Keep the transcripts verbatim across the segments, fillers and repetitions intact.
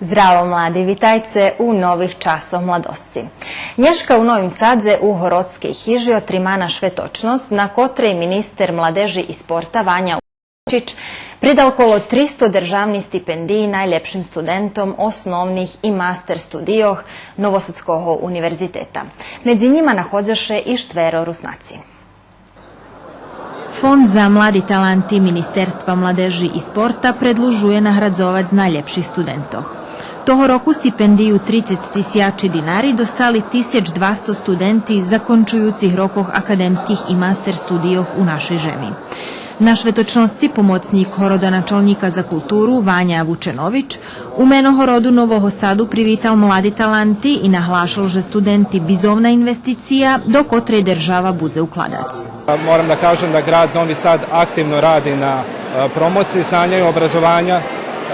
Здраво, млади, витайце у Нових часох младосци. Нєшка у Новим Садзе у Городскей хижи отримана шветочносц, на котрей министер младежи и спорта Ваня Удовичич придал коло тристо державни стипендиї найлєпшим студентом основних и мастер студийох Новосадского универзитета. Медзи нїма находза ше и штверо Руснаци. Фонд за млади таланти Министерства младежи и спорта предлужує наградзовац найлєпших студентох. Того року стипендию трицец тисячи динари достали тисяч двасто студенти закончуюцих рокох академских и мастер студийох у нашей жеми. На шветочносци помоцнїк городоначалнїка за културу Ваня Вученович у мено городу Нового Саду привитал млади таланти и наглашал же студенти бизовна инвестиция до котрей держава будзе укладац. Moram da kažem da grad Novi Sad aktivno radi na, e, promociji znanja i obrazovanja.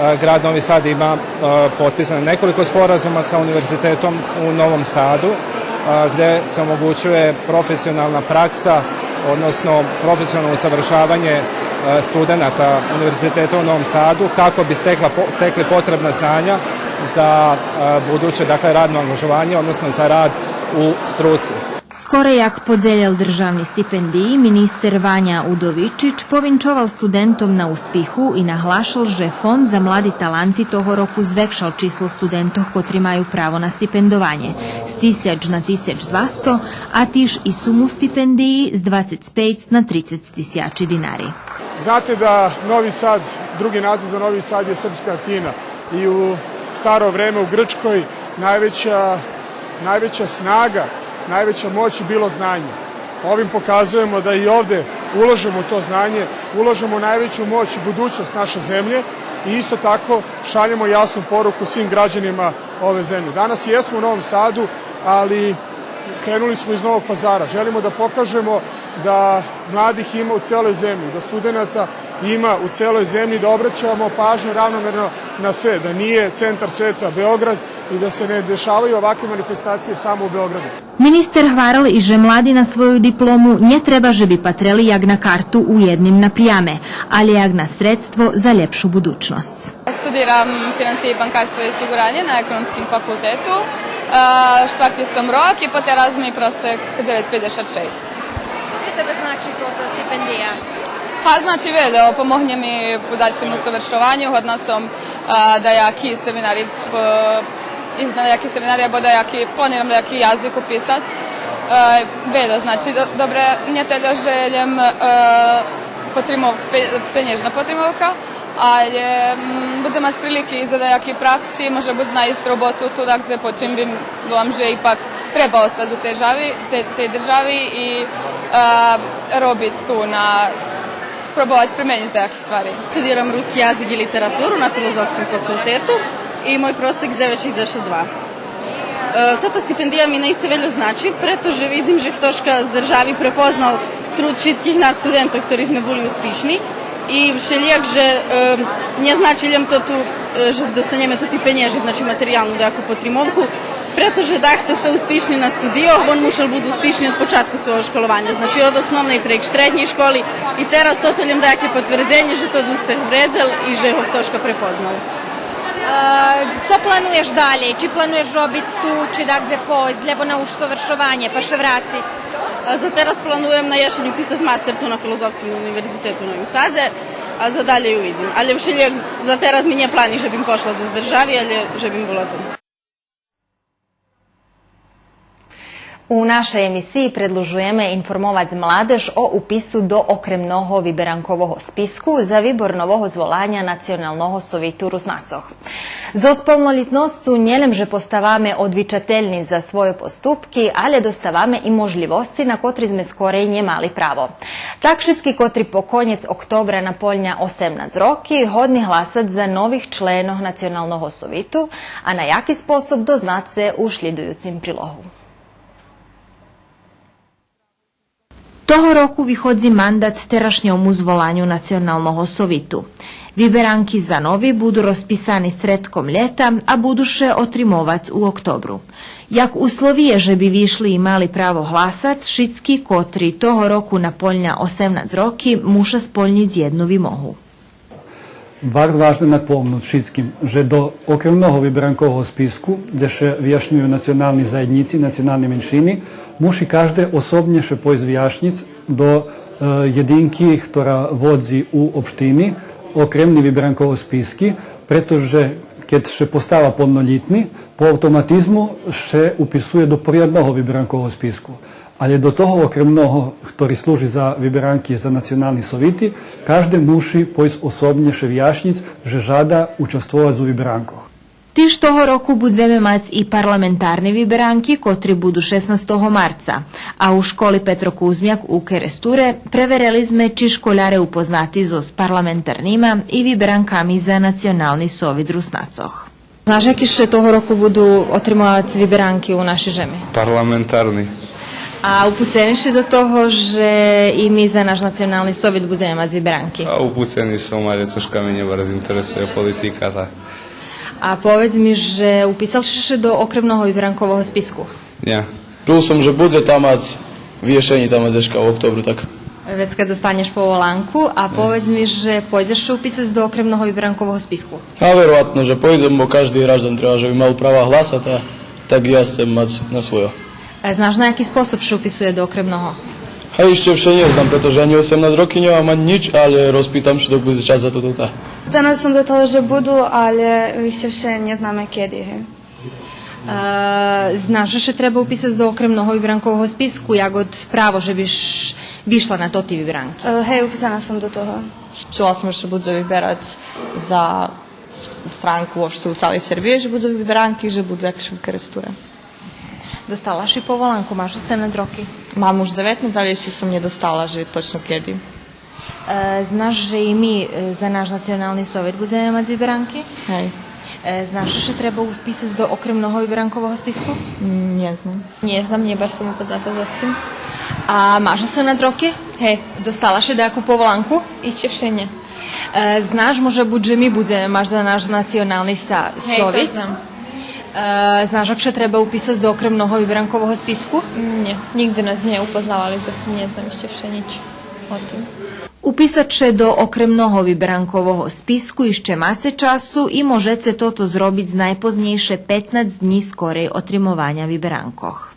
E, grad Novi Sad ima, e, potpisano nekoliko sporazuma sa Univerzitetom u Novom Sadu, e, gde se omogućuje profesionalna praksa, odnosno profesionalno usavršavanje, e, studenata Univerziteta u Novom Sadu kako bi stekla po-, stekli potrebna znanja za, e, buduće, dakle, radno angažovanje, odnosno za rad u struci. Скоро як подзелєл державни стипендиї, министер Ваня Удовичич повинчовал студентох на успиху и наглашал же Фонд за млади таланти того року звекшал число студентох котри маю право на стипендованє з тисяч на тисяч двасто, а тиж и суму стипендиї з двацец пейц на трицец тисячи динари. Znate da Novi Sad, drugi naziv za Novi Sad je Srpska Atina i u staro vreme u Grčkoj najveća, najveća snaga, najveća moć je bilo znanje. Ovim pokazujemo da i ovde ulažemo u to znanje, ulažemo najveću moć i budućnost naše zemlje i isto tako šaljemo jasnu poruku svim građanima ove zemlje. Danas jesmo u Novom Sadu, ali krenuli smo iz Novog Pazara. Želimo da pokažemo da mladih ima u celoj zemlji, da studenata ima u celoj zemlji, da obraćamo pažnju ravnomerno na sve, da nije centar sveta Beograd i da se ne dešavaju ovakve manifestacije samo u Beogradu. Министер гварел и же млади на свою диплому нє треба же би патрели як на карту у єдним напряме, алє як на средство за лєпшу будучносц. Studiram finansije i bankarstvo i osiguranje na Ekonomskim fakultetu. E, štvrti sam rok i poteraz mi prosek devet pedeset šest. Што за тебе значи тота стипендия? Pa, znači, вельо, помогнє ми у дальшим усовершованю, годна сом, e, даяки семинари, e, из на даяки семинари, або даяки, планирам даяки язик уписац. E, вельо, znači, до-, добре, мнє тельо же лєм, e, потримов-, пе-, пенєжна потримовка. Алє, м, будзем мац прилики и за даяки пракси, може буц найсц роботу ту дакдзе, по чим би, думам же ипак треба остац у тей держави, те-, тей держави и, е, робиц ту на, пробовац применїц даяки ствари. Studiram ruski jazik i literaturu na Filozofskom fakultetu i moj prosek devet šezdeset dva. E, tota stipendija mi naista вельо значи, прето же видзим же хтошка з держави препознал труд шицких нас студентох, котри зме були успишни. И вшелїяк же, е, нє значи лєм тоту, е, же достанєме тоти пенєжи, значи материялну даяку потримовку, прето же дахто хто успишни на студийох, вон мушел буц успишни од початку свойого школованя, значи од основней прейґ штреднєй школи, и тераз тото лєм даяке потвердзенє же тот успех вредзел и же го хтошка препознал. Е, цо плануєш далєй? Чи плануєш робиц ту, чи дакдзе пойсц, лєбо на усовершованє, па ше врациц? А за тераз плануєм на єшень уписац мастер ту на Филозофским универзитету у Новим Садзе, а за далєй увидзим. Алє вшелїяк за тераз ми нє плани же бим пошла зоз держави, алє же бим була ту. У нашей емисиї предлужуєме информовац младеж о упису до окремного виберанкового списку за вибор нового зволаня Националного совиту Руснацох. Зоз полнолїтносцу нє лєм же поставаме одвичательни за свойо поступки, алє доставаме и можлївосци на котри зме скорей нє мали право. Так шицки котри по конєц октобра наполня осемнац роки годни гласац за нових членох Националного совиту, а на яки способ дознаце у шлїдуюцим прилогу. Того року виходзи мандат терашньому зволаню Националного совиту. Виберанки за нови буду розписани средком лєта, а буду ше отримовац у октобру. Як условиє же би вишли и мали право гласац, шицки котри того року наполня осемнац роки, муша сполнїц єдну вимогу. Барз важне напомнуц шицким же до окремного виберанкового списку, дзе ше вияшнюю национални заєднїци, национални меншини, муши кажде особнє ше пойсц вияшнїц до, е, єдинки хтора водзи у општини окремни виберанково списки, прето же кед ше постава полнолїтни, по автоматизму ше уписує до порядного виберанкового списку. Але до того окремного, хтори служи за виберанки за национални совити, кажде муши пойсц особнє ше вияшнїц же жада участвовац у виберанкох. Тиж того року будземе мац и парламентарни виберанки, котри буду шеснастого марца, а у школи Петро Кузмяк у Керестуре преверели зме чи школяре упознати зоз парламентарнима и виберанками за Национални совит Руснацох. Знаш яки ше того року буду отримовац виберанки у нашей жеми? Парламентарни. А упуцени ши до того же и ми за наш Национални совит будземе мац виберанки? А упуцени сом, але цошка ме нє барз интересує политика, та. А поведз ми же уписал ши ше до окремного виберанкового списку? Нє. Чул сом же будзе там мац вияшенє там мац дзешка у октобру, так. Вецка достанєш поволанку, а поведз ми же пойдзеш ше уписац до окремного виберанкового списку? А вероятно же пойдзем, бо кажди граждан треба же би мал права гласац, а так и я сцем мац на свойо. Е, знаш на яки способ ше уписує до окремного? А ище вше нє знам, прето же анї осемнац роки нє мам анї нїч, але розпитам ше док будзе час за тото, та. Упуцена сом до того же буду, але ище вше нє знаме кеди, гей. Е, знаш же ше треба уписац до окремного виберанкового списку, як од право же биш вишла на тоти виберанки? Е, гей, упуцена сом до того. Чула сом же будзе виберац за с-, странку вообще у цалей Сербиї, же будзе виберанки, же будзе якши у Керестуре. Достала ши поволанку, маш осемнац роки? Мам уж дзеветнац, але ище сом нє достала же точно кеди. Е, знаш же и ми, е, за наш Национални совит будземе мац виберанки? Гей. Е, знаш же ше треба уписац до окремного виберанкового списку? М, нє знам. Нє знам, нє баш сом упозната зоз тим. А маш осемнац роки? Гей. Достала ши даяку поволанку? Ище вше нє. Е, знаш, може буц же ми будземе мац за наш Национални са-, совит? Гей, то знам. Е, знаш як ше треба уписац до окремного виберанкового списку? М, нє, нїґдзе нас нє упознавали зоз тим, нє знам ище вше нїч о тим. Уписац ше до окремного виберанкового списку ище маце часу и можеце тото зробиц найпознєйше петнац днї скорей отримованя виберанкох.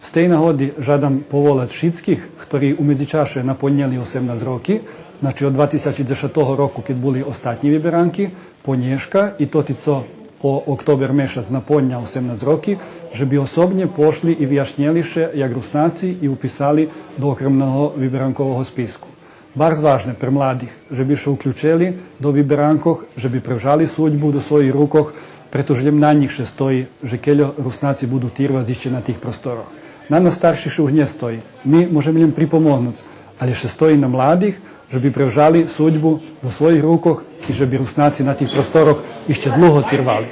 З тей нагоди жадам поволац шицких, хтори у медзичаше наполнєли осемнац роки, значи, од два тисячи дзешатого року, кед були остатнї виберанки, по нєшка, и тоти цо по октобер мешац наполня осемнац роки, же би особнє пошли и вияшнєли ше як Руснаци и уписали до окремного виберанкового списку. Барз важне пре младих же би ше уключели до виберанкох, же би превжали судьбу до своїх рукох, прето же лєм на нїх ше стої же кельо Руснаци буду тирвац ище на тих просторох. На нас старших ше уж нє стої. Ми можеме лєм припомогнуц, але ше стої на младих же би превжали судьбу до своїх рукох и же би Руснаци на тих просторох ище длуго тирвали.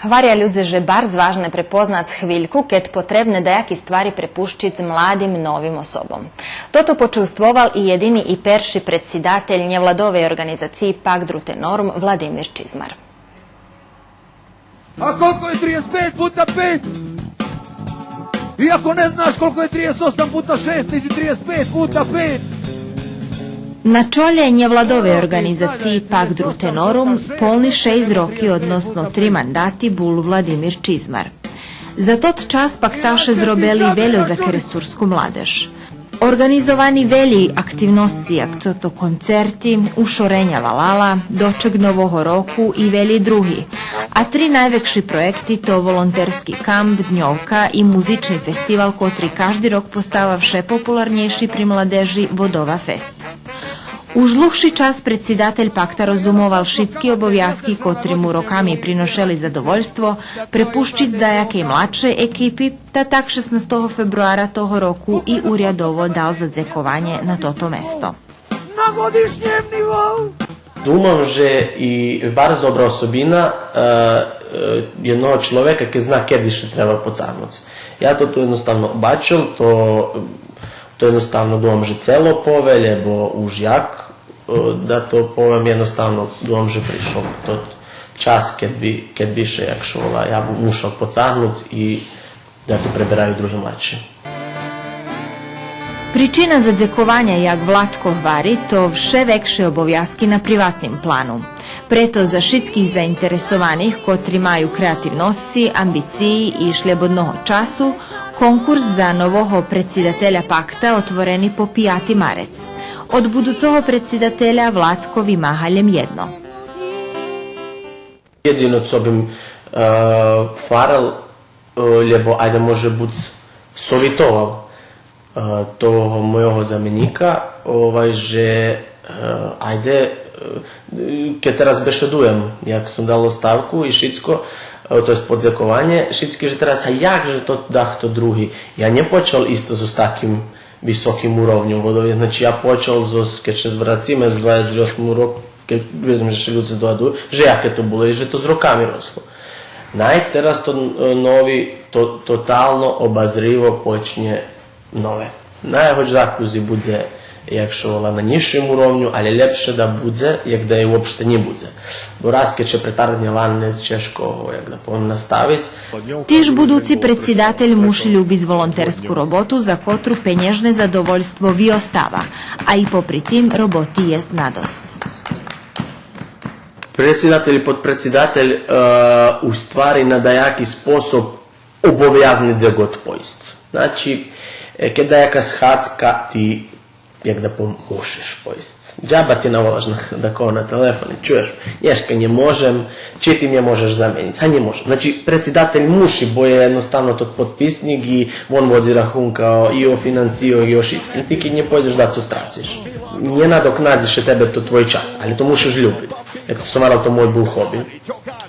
Гваря людзе же барз важне препознац хвильку кед потребне даяки ствари препущиц младим новим особом. Тото почувствовал и єдини и перши предсидатель нєвладовей орґанизациї Пакт Рутенорум Владимир Чизмар. A koliko je trideset pet puta pet? Iako ne znaš koliko je trideset osam puta šest, niti trideset pet puta pet. На чолє нєвладовей орґанизациї Пакт Рутенорум полни шейсц роки, односно три мандати, бул Владимир Чизмар. За тот час пакташе зробели вельо за керестурску младеж. Орґанизовани велї активносци, як цо то концерти, ушореня валала, дочек Нового року и велї други. А три найвекши проєкти то волонтерски камп Дньовка и музични фестивал, котри кажди рок постава вше популарнєйши при младежи, Водова фест. Уж длугши час предсидатель Пакта роздумовал шицки обовязки котри му роками приношели задовольство, препущиц даякей младшей екипи, та так шеснастого фебруара того року и урядово дал задзекованє на тото место. Na godišnjem nivou. Думам же и барз добра особина, е, е, єдного чловека, кед зна кеди ше треба поцагнуц. Я то ту єдноставно бачел, то, то єдноставно думам же цело повелє, бо уж як, е, да то повем, єдноставно думам же пришол тот час кед би, кед би ше, як ше вола, я бу мушел поцагнуц и да то пребераю други младши. Причина задзекованя, як Владко гвари, то вше векше обовязки на приватним плану. Прето за шицких заинтересованих, котри маю креативносци, амбициї и шлєбодного часу, конкурс за нового предсидателя Пакта отворени по пияти марец. Од будуцого предсидателя Владко вимага лєм єдно. Єдино цо бим, е, фарел, е, лєбо, айде, може буц, совитовал, е, того мойого заменїка, овай, же, е, айде, е, кед тераз бешедуєм, як сом дал оставку и шицко, е, то єст подзекованє, шицки же тераз, а як же то дахто други? Я нє почал исто зоз таким високим уровньом водовей. Значи, я почал зоз, кед ше зврациме, з двацец осмим роком, кед видзим же ше людзе здогадую, же яке то було и же то з роками росло. Най тераз то, е, нови, то, тотално обазриво почнє нове. Най гоч дакус и будзе, як ше вола, на нїзшим уровню, алє лєпше да будзе, як да єй уопште нє будзе. Бо раз кед ше претаргнє ланец, чежко го, як да повем, наставиц. Тиж будуци предсидатель муши любиц волонтерску роботу, за котру пенєжне задовольство виостава, а и попри тим роботи єст надосц. Предсидатель и подпредсидатель, е, у ствари на даяки способ обовязни дзе год пойсц. Значи, е, кед даяка схадзка, ти як да по-, мушиш пойсц. Джаба ти наволаш на, дакого на телефон и чуєш: нєшка нє можем, чи ти мнє можеш заменїц? А нє можем. Значи, предсидатель муши, бо є єдноставно тот подписнїк и вон водзи рахунка о, и о финансийох, и о шицким. Ти кед нє пойдзеш, дацо страциш. Нє надокнадзи ше тебе тот твой час, алє то мушиш любиц. Як сом гварел, то мой бул хоби.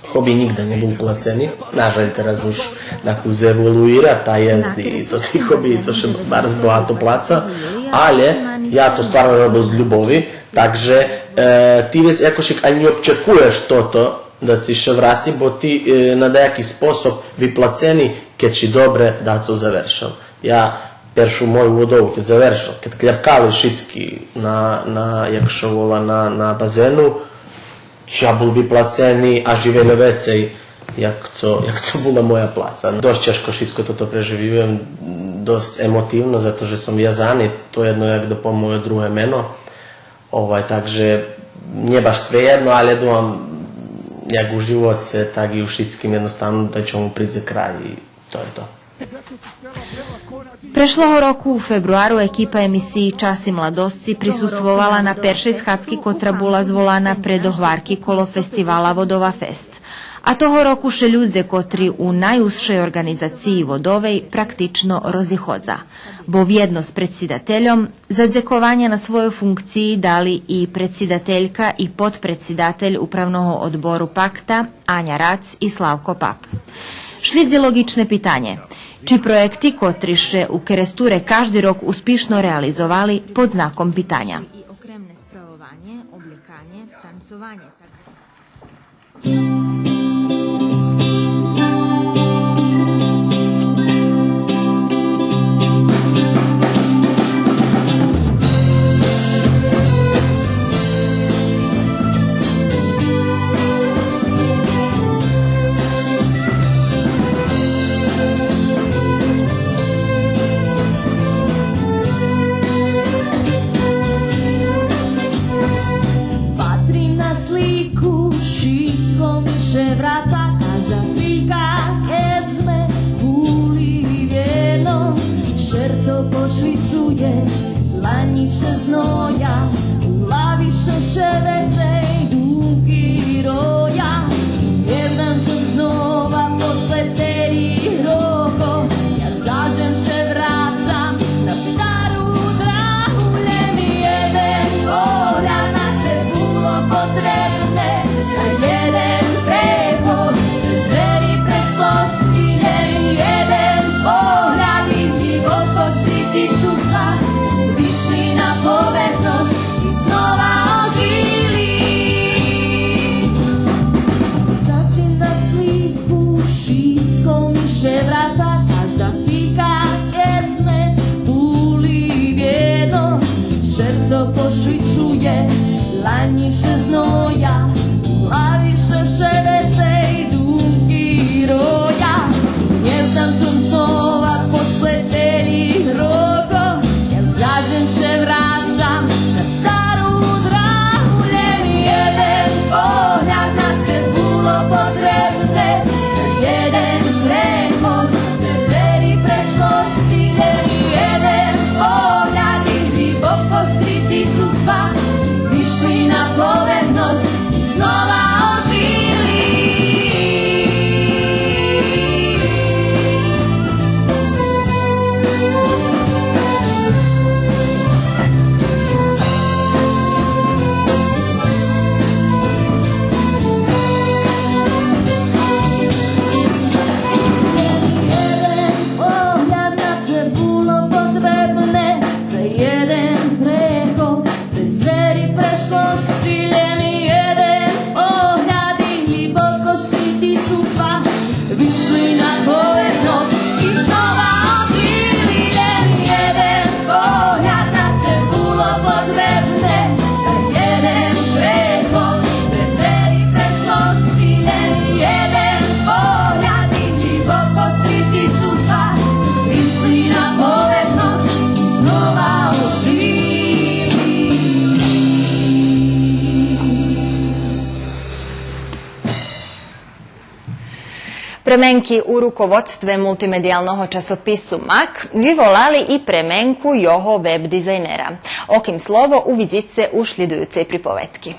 Хоби нїґда нє бул плацени. Нажаль, тераз уж дакус еволуира, та єст и тоти хобиї цо ше барз богато плаца, алє я то стварно робел з любови, так же, е, ти вец якошик анї нє обчекуєш тото да ци ше враци, бо ти, е, на даяки способ виплацени кед ши добре дацо завершел. Я першу мою водову кед завершел, кед кляпкали шицки на, на, як ше вола, на, на базену, я бул виплацени, а живелє вецей як цо, як цо була моя плаца. Досц чежко шицко тото преживюєм, досц емотивно, зато же сом вязани, то єдно як да по моє друге мено. Овай, так же нє баш свеєдно, алє думам, як у живоце, так и у шицким, єдноставно дачому придзе край и то є то. Прешлого року у фебруару екипа емисиї Часи младосци присуствовала на першей схадзки котра була зволана пре догварки коло фестивала Водова фест. А того року ше людзе котри у найузшей орґанизациї Водовей практично розиходза. Бо вєдно з предсидательом задзекованя на свойо функциї дали и предсидателька и подпредсидатель Управного одбору Пакта Аня Рац и Славко Пап. Шлїдзи лоґичне питанє: чи проєкти котри ше у Керестуре кажди рок успишно реализовали под знаком питаня? И окремне справованє, облєканє, танцованє. Патрим на слику, шицко ми ше враца, кажда хвилька кед зме були вєдно. Шерцо пошвицує, дланї ше зноя, у глави ше вше вецей думки роя. Кед нам ше знова после тельо рокох, я зажем ше врацам на стару драгу, лєм єден погляд на це було потребне, за єден преход през дзери прешлосци, лєм єден погляд и глїбоко скрити чувства вишли на поверхносц и знова ожили. Вика кед зме були вєдно, шерцо пошвицує, ланї ше зноя, у глави ше вше вецей думки роя. Нє знам чом знова после тельо рокох, я зачем ше врацам на стару драгу, лєм єден погляд на це було потребне, за єден преход през двери прешлосци, лєм єден погляд и глїбоко скрити чувства вишли на поверхносц и знова ожили. Єден погляд на це було потребне, за єден преход през двери прешлосци, лєм єден погляд и глїбоко скрити чувства вишли на поверхносц и знова ожили. Лєм єден погляд на це було потребне, за єден преход през двери прешлосци, лєм єден погляд и глїбоко скрити чувства вишли на поверхносц и знова ожили. Пременки у руководстве мултимедиялного часопису Мак виволали и пременку його веб-дизайнера. О ким слово, увидзице у шлїдуюцей приповедки.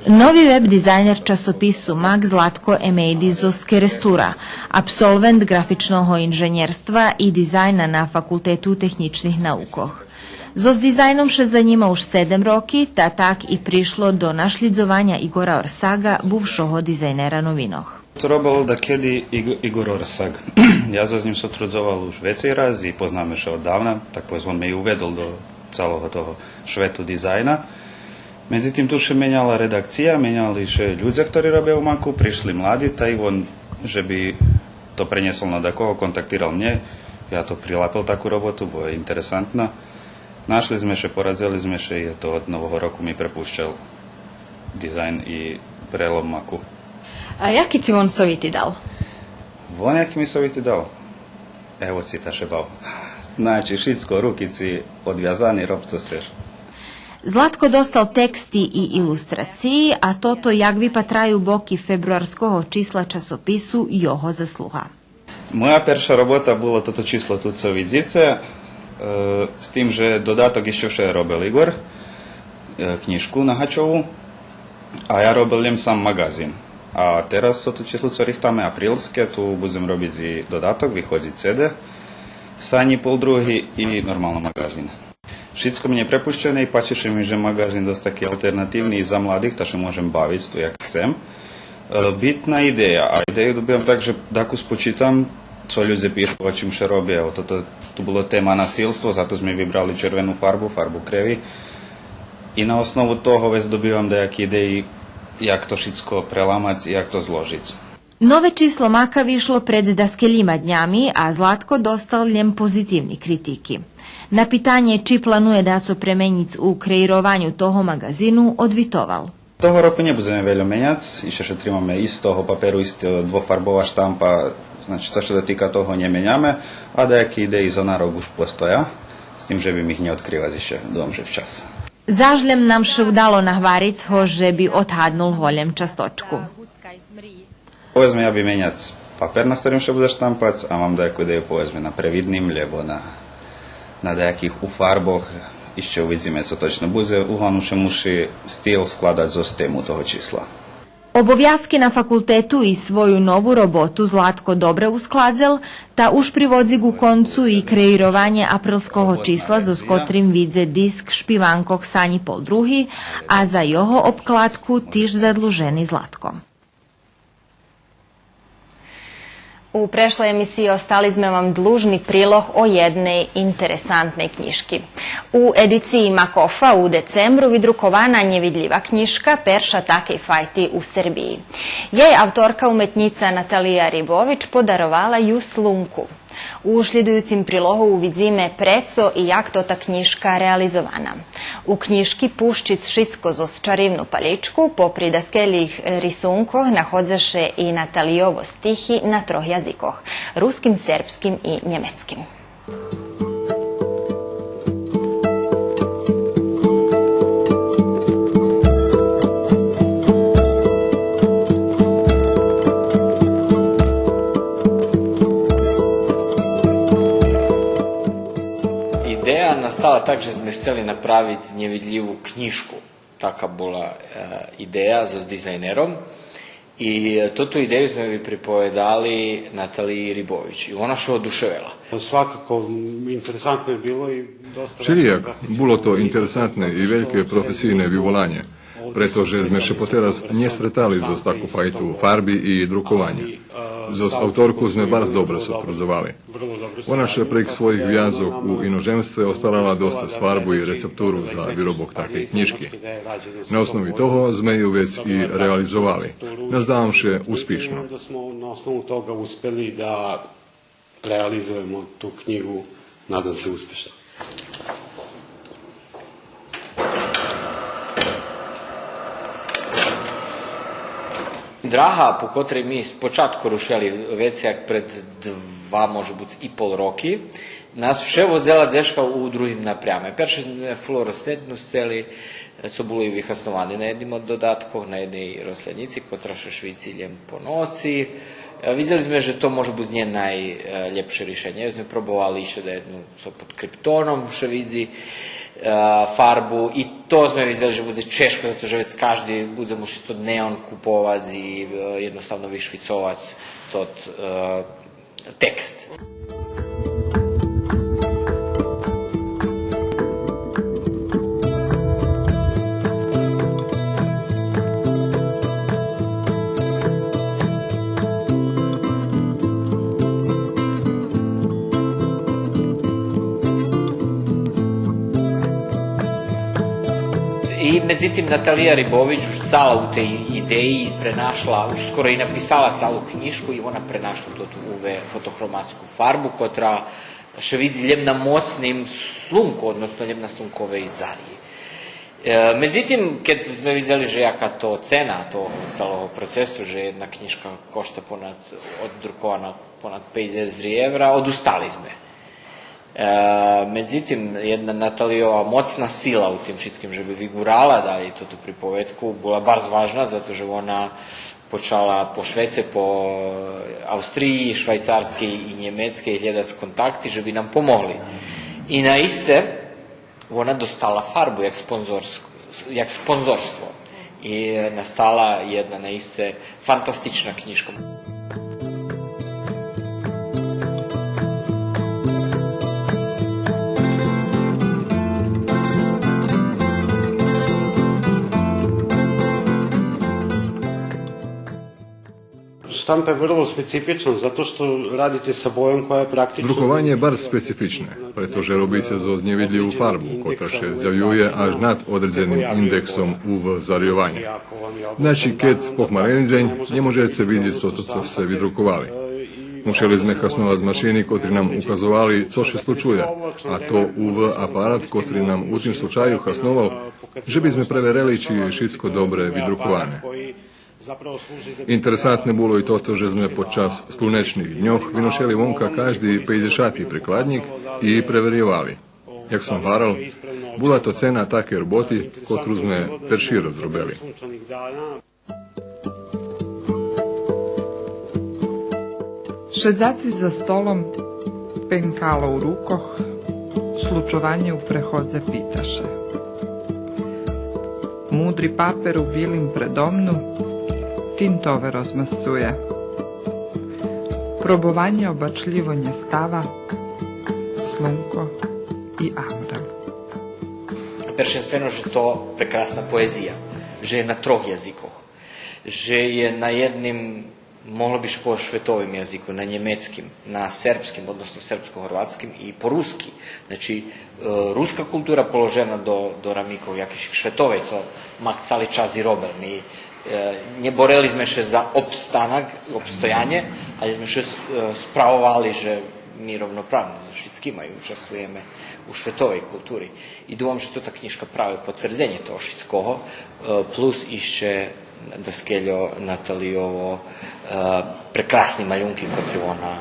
Нови веб-дизайнер часопису Мак Златко Емейди зоз Керестура, абсолвент графичного инженєрства и дизайна на Факултету технїчних наукох. Зоз дизайном ше занїма уж седем роки, та так и пришло до нашлїдзованя Игора Орсага, бувшого дизайнера новинох. То робел дакеди Иґ-, Игор Орсаг. Я зоз нїм сотрудзовал уж вецей раз и познаме ше оддавна, так повесц, вон ме и уведол до цалого того швету дизайна. Медзитим, ту ше меняла редакция, меняли ше людзе хтори робя у Маку, пришли млади, та и вон же би то пренєсол на дакого, контактирал мнє. Я то прилапел таку роботу, бо є интересантна. Нашли зме ше, порадзели зме ше и то од Нового року ми препущал дизайн и прелом Маку. А яки ци вон совити дал? Вон яки ми совити дал? Ево ци, та ше бав. Значи, шицко, руки ци одвязани, роб цо сцеш. Златко достал тексти и илустрациї, а тото як випатраю боки фебруарского числа часопису його заслуга. Моя перша робота була тото число ту цо видзице, е, з тим же додаток ище вше робел Игор, е, кнїжку Нагачову, а я робел лєм сам маґазин. А тераз тото число цо рихтаме, априлске, ту будзем робиц и додаток, виходзи ци ди, Санї пол други и нормално маґазин. Шицко ми є препущене и пачи ше ми же маґазин досц таки алтернативни и за младих, та ше можем бавиц ту як сцем. Е, битна идея, а идею добивам так же дакус почитам цо людзе пишу, о чим ше роби. Ево, тото ту було тема насилство, зато зме вибрали червену фарбу, фарбу креви. И на основу того вец добивам даяки идеї як то шицко преламац и як то зложиц. Нове число Мака вишло пред даскелїма днями, а Златко достал лєм позитивни критики. На питанє чи планує дацо пременїц у креированю того маґазину, одвитовал: Того року нє будземе вельо меняц, ище ше тримаме истого паперу, иста двофарбова штампа, значи, цо ше дотика того, нє меняме, а даяки идеї за на рок уж постоя, з тим же бим их нє одкривац ище, думам же вчас. Заш лєм нам ше удало нагвариц го же би одгаднул голєм часточку. Поведзме, я би меняц папер на хторим ше будзе штампац, а мам даяку идею, поведзме, на превидним, лєбо на, на даяких у фарбох, ище увидзиме цо точно будзе, углавним ше муши стил складац зоз тему того числа. Обовязки на факултету и свою нову роботу Златко добре ускладзел, та уж приводзи ґу концу и креированє априлского числа, зоз котрим видзе диск шпиванкох Санї пол други, а за його обкладку тиж задлужени Златко. У прешлей емисиї остали зме вам длужни прилог о єдней интересантней кнїжки. У едициї Макофа у децембру видрукована нєвидлїва кнїжка, перша такей файти у Сербиї. Єй авторка, уметнїца Наталия Рибович, подаровала ю Слунку. У шлїдуюцим прилогу увидзиме прецо и як тота кнїжка реализована. У кнїжки Пущиц шицко зоз чаривну палїчку, попри даскелїх рисункох, находза ше и Наталийово стихи на трох язикох: руским, сербским и нємецким. Идея настала так же зме сцели направиц нєвидлїву кнїжку. Така була, е, идея зоз дизайнером. И тоту идею зме ви приповедали Наталиї Рибович и вона ше одушевела. Svakako, interesantno je bilo i dosta... Вшелїяк, було то интересантне и вельке професийне виволанє, прето же зме ше потераз нє стретали зоз таку файту фарби и друкованя. Зоз авторку зме барз добре сотрудзовали. Вона ше прейґ своїх вязох у иножемстве остарала достац фарбу и рецептуру за виробок такей кнїжки. На основи того зме ю вец и реализовали. Наздавам ше успишно. Da smo na osnovu toga uspeli da realizujemo tu knjigu, nadam se uspešno. Драга по котрей ми спочатку рушели, вецей як пред два, може буц и пол роки, нас вше водзела дзешка у другим напряме. Перше зме флуоресцентну сцели, цо було и вихасноване на єдним од додаткох, на єдней рослїнїци, котра ше швици лєм по ноци. Е, видзели зме же то може буц нє найлєпше ришенє. Зме пробовали ище да єдну цо под криптоном ше видзи, е, фарбу. И то зме видзели же будзе чежко, зато же вец кажди будзе мушиц тот неон куповац и, е, єдноставно вишвицовац тот, е, текст. И, медзитим, Наталия Рибович уж цала у тей идеї пренашла, уж скоро и написала цалу кнїжку и вона пренашла тоту УВ фотохроматску фарбу, котра ше видзи лєм на моцним слунку, односно лєм на слунковей зари. Е, медзитим, кед зме видзели же яка то цена того цалого процесу, же єдна кнїжка кошта понад, оддрукована понад пейдзешат евра, одустали зме. Е, медзитим, єдна Наталийова моцна сила у тим шицким же би вигурала далєй тоту приповедку була барз важна, зато же вона почала по швеце, по Австриї, Швайцарскей и Нємецкей глєдац контакти же би нам помогли. И наисце вона достала фарбу як спонзорск-, як спонзорство. И настала єдна наисце фантастична кнїжка. Štampa je vrlo specifična zato što radite sa bojom koja je praktično... Друкованє барз специфичне, прето же робице зоз нєвидлїву фарбу, котра ше зявює аж над одредзеним индексом УВ зарйованя. Значи, кед похмарени дзень, нє можеце видзиц тото цо сце видруковали. Мушели зме хасновац машини котри нам указовали цо ше случує, а то УВ апарат котри нам у тим случаю хасновал же би зме преверели чи шицко добре видруковане. Интересантне було и тото же зме под час слунечних дньох виношели вонка кажди пейдзешати прикладнїк и преверйовали. Як сом гварел, була то цена такей роботи котру зме перши раз робели. Шедзаци за столом, пенкало у рукох, случованє у преходзе питаше. Мудри папер у билим предомну тинтове розмасцує. Пробованє обачлїво нє става, слунко и амрел. Першенствено же то прекрасна поезия, же є на трох язикох, же є на єдним Могла би ше повесц шветовим язиком, на нємецким, на сербским, односно сербско-горватским и по руски. Значи, е, руска култура положена до, до рамикох якишик шветовей, цо МАК цали час и робел. Ми, е, нє борели зме ше за обстанок, обстоянє, але зме ше, е, справовали же ми ровноправни зоз шицкима и участвуєме у шветовей култури. И думам же тота кнїжка праве потвердзенє того шицкого, е, плюс ище даскельо Наталийово, е, прекрасни малюнки котри вона,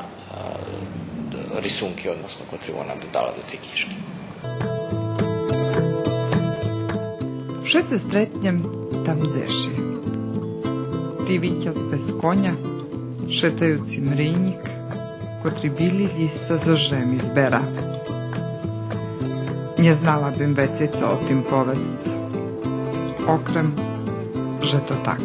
е, рисунки, односно котри вона додала до тей кнїжки. Вше ше стретнєм там дзеши. Ти витяз без коня, шетаюци мрийнїк, котри били лїсто зоз жеми збера. Нє знала бим вецей цо о тим повесц, окрем же то так.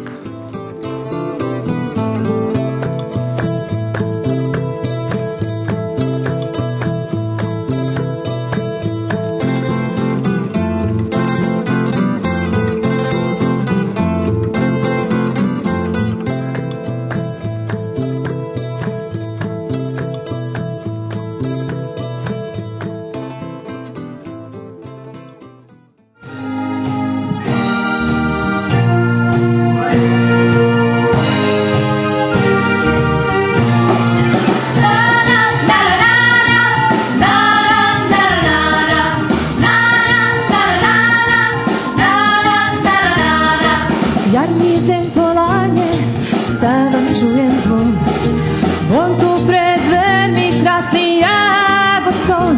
Ярни дзень поладнє, ставам, чуєм дзвон. Вон ту пред дверми красни як сон.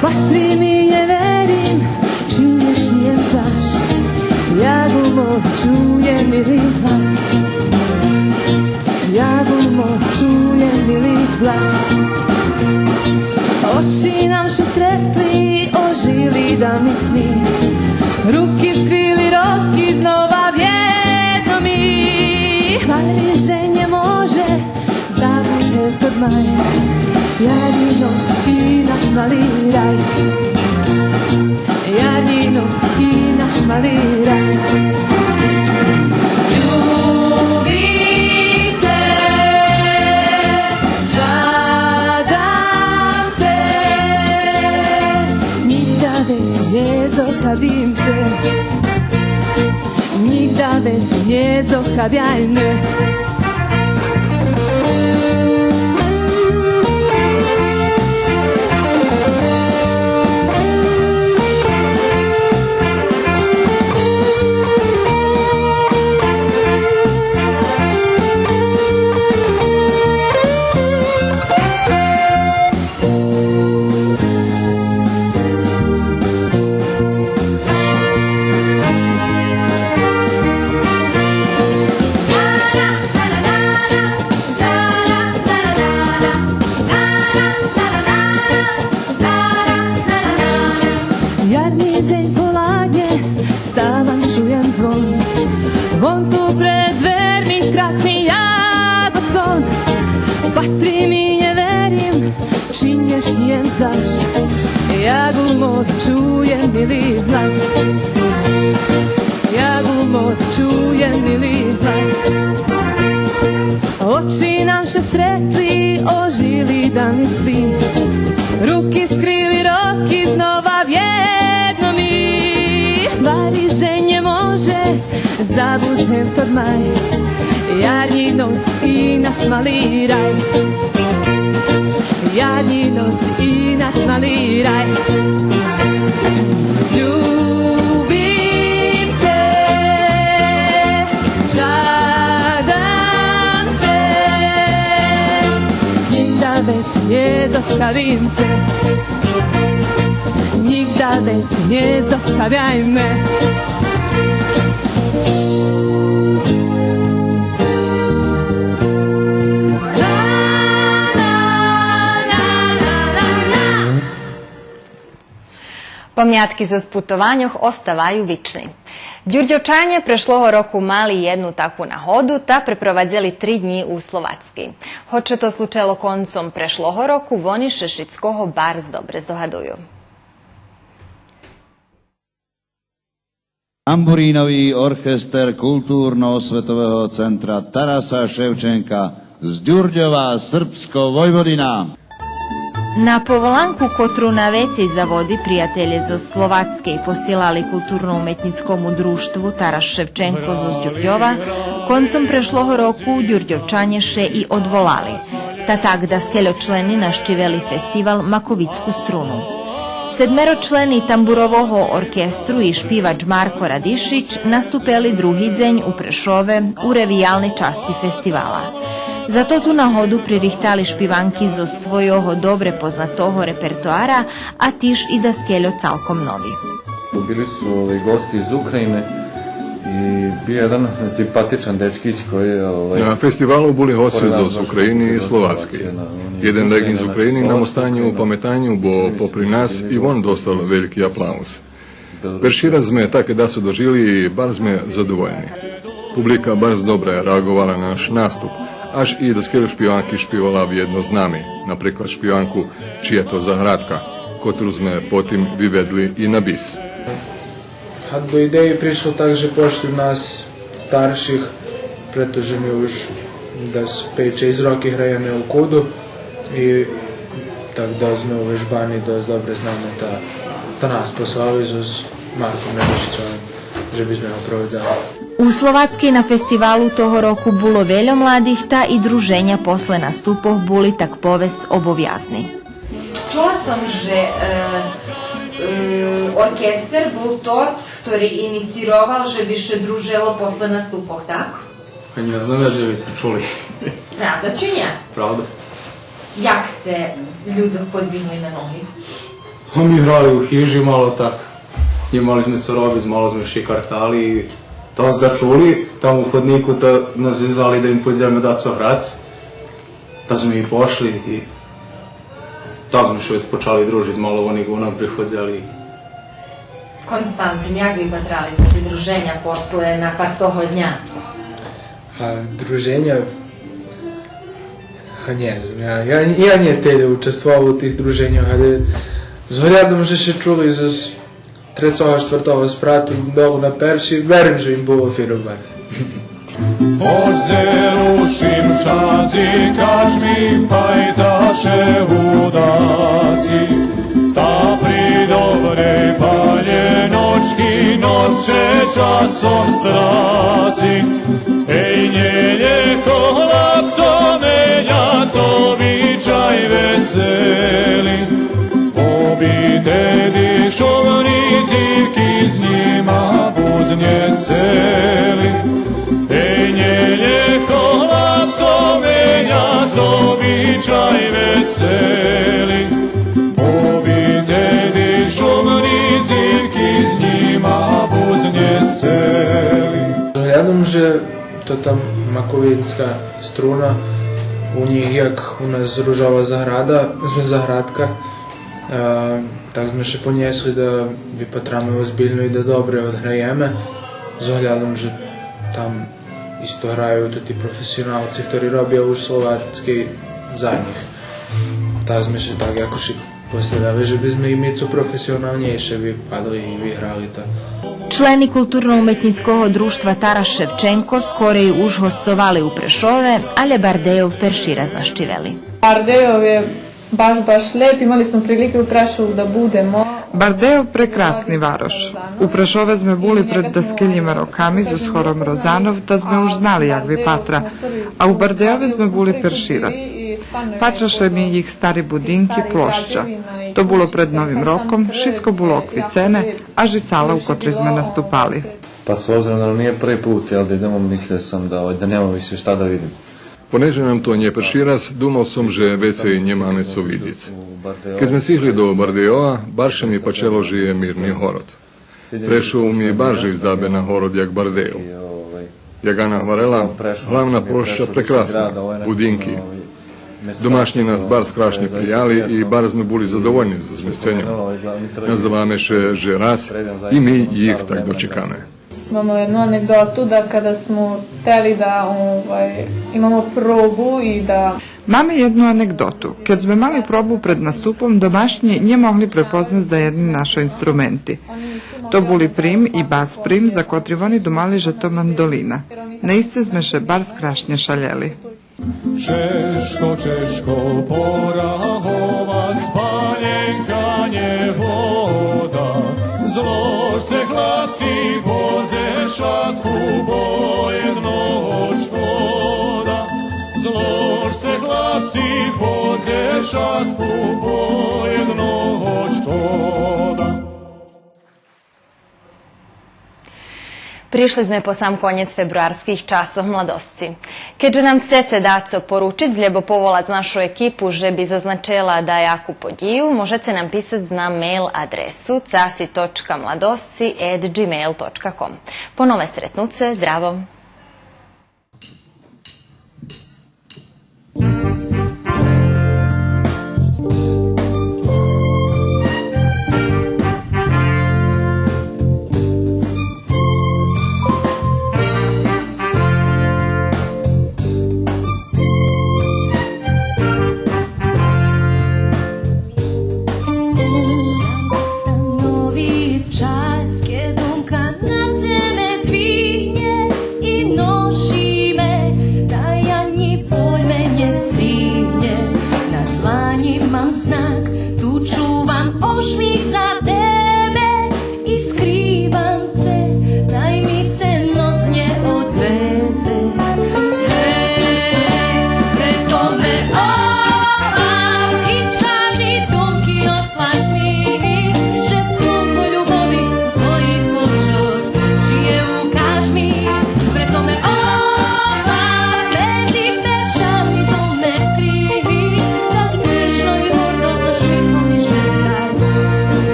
Патрим и нє верим, чи нє шнїєм заш. Як у мору чуєм мили глас. Як у мору чуєм мили глас. Очи нам ше стретли, ожили давни сни. Руки скрили роки, знова вєдно ми. Гвари же нє може, забуц гевтот май. Ярни ноц и наш мали рай. Ярни ноц и наш мали рай. Любим це, жадам це, нїґда вецей нє зохабим це. Нїґда вецей нє зохабяйме. Ярни дзень поладнє, ставам, чуєм дзвон. Вон ту пред дверми красни як сон. Патрим и нє верим, чи нє шнїєм заш. Як у мору чуєм мили глас. Як у мору чуєм мили глас. Очи нам ше стретли, ожили давни сни. Руки скрили роки, знова вєдно ми. Гвари же нє може, забуц гевтот май. Ярни ноц и наш мали рай. Ярни ноц и наш мали рай. Любим це, жадам це, нїґда вецей нє зохабим це. Нїґда вецей нє зохабяйме. Памятки зоз путованьох оставаю вични. Дюрдьовчанє прешлого року мали єдну таку нагоду та препровадзели три днї у Словацкей. Гоч ше то случело концом прешлого року, вони ше шицкого барз добре здогадую. Тамбуринови оркестер Културно-осветового центра Тараса Шевченка з Дюрдьова, Српско, Войводина. На поволанку, котру на вецей заводи приятелє зоз Словацкей посилали Културно-уметнїцкому дружтву Тарас Шевченко зоз Дюрдьова, концом прешлого року Дюрдьовчанє ше и одволали. Та так даскельо члени нащивели фестивал Маковицку струну. Седмеро члени тамбурового оркестру и шпивач Марко Радишич наступели други дзень у Прешове у ревиялней часци фестивала. За тоту нагоду пририхтали шпиванки зоз свойого добре познатого репертоара, а тиж и даскельо цалком нови. Bili su, ovaj, gosti iz Ukrajine i bio je jedan simpatičan dečkić koji je, ovaj, На фестивалу були госци зоз України и Словацкей. Єден леґинь з України нам остане у паметаню, бо попри нас и вон достал вельки аплауз. Перши раз зме таке дацо дожили и барз зме задовольни. Публика барз добре реаґовала на наш наступ, аж и даскельо шпиванки шпивала вєдно з нами, наприклад шпиванку Чия то заградка, котру зме потим виведли и на бис. А до идеї пришло так же пошли нас старших, прето же ми уж дас пейц-шейсц роки граєме у КУД-у и так досц зме увежбани, досц добре знаме, та, та нас послали зоз Марком Радишичом же би зме го проведзали. У Словацкей на фестивалу того року було вельо младих, та и друженя после наступох були, так повесц, обовязни. Чула сом же, е, е, оркестер бул тот хтори инициировал же би ше дружело после наступох, так? Па нє знам я дзе ви то чули. Правда чи нє? Правда. Як сце людзох поздигнули на ноги? Па ми грали у хижи мало так. Нємали зме цо робиц, мало зме шикартали. Та зме чули там у ходнику, та нас звали да им пойдземе дацо грац. Та зме и пошли и так зме ше почали дружиц, мало вони ку нам приходзели. Константин, як ви патрали на тоти друженя после напар того дня? А, друженя? А, нє знам, я, я, я нє тельо участвовал у тих друженьох, але з оглядом же ше чули зоз трецого, штвартого спрату долу на перши, верим же им було фино барз. Ож дзе рушим шадзи, каж ми пайташе гудаци, та при добрей палєночки ноц ше часом страци. Ей, нє лєгко глабцо меняц обичай весели, бо би теди шумни дзивки з нїма буц нє сцели. Ей, нє лєгко глабцо меняц обичай весели, бо би теди шумни дзивки з нїма буц нє сцели. З оглядом же то там маковицка струна, у нїх як у нас ружова заграда, з-, заградка, е, так зме ше понєсли да випатраме озбильно и да добре одграєме, з оглядом же там исто граю тоти професионалци хтори робя уж Словацкей за нїх. Так зме ше так якош и поставели же би зме и ми цо професионалнєйше випадли и виграли то. Члени Културно-уметнїцкого дружтва Тарас Шевченко скорей уж госцовали у Прешове, алє Бардейов перши раз нащивели. Бардейов је баш, баш лєп, имали смо прилике у Прешову да будемо. Бардейов прекрасни варош. У Прешове зме були пред даскелїма роками зоз хором Розанов, та зме уж знали як випатра, а у Бардейове зме були перши раз. Пача ше ми їх стари будинки, площа. То було пред Новим роком, шицко було оквицене, аж и сала у котрей зме наступали. Pa s obzirom da nam nije prvi put, jel, da idemo, mislio sam da, ovaj, da nemam više šta da vidim. Понеже нам то нє перши раз, думал сом же вецей нємаме цо видзиц. Кед зме сцигли до Бардейова, барз ше ми пачело же є мирни город. Прешов ми барз издабе на город як Бардейов. Як Ана гварела, главна площа прекрасна, будинки. Домашнї нас барз крашнє прияли и барз зме були задовольни зоз змисценьом. Наздаваме ше же раз и ми їх так дочекаме. Imamo jednu anegdotu da kada smo hteli da, ovaj, imamo probu i da Маме єдну анекдоту. Кед зме мали пробу пред наступом, домашнї нє могли препознац даєдни нашо инструменти. То були прим и бас прим, за котри вони думали же то мандолина. Наисце зме ше барз крашнє шалєли. Чежко, чежко пораховац, палєнка нє вода. Зложце, хлапци, по дзешатку, бо єдного шкода. Зложце, хлапци, по дзешатку, бо єдного шкода. Пришли зме по сам конєц фебруарских Часох младосци. Кед же нам сцеце дацо поручиц, лєбо поволац нашу екипу же би зазначела даяку подїю, можеце нам писац на мейл адресу цаси точка младосци ет джимейл точка ком. По нове стретнуце, здраво!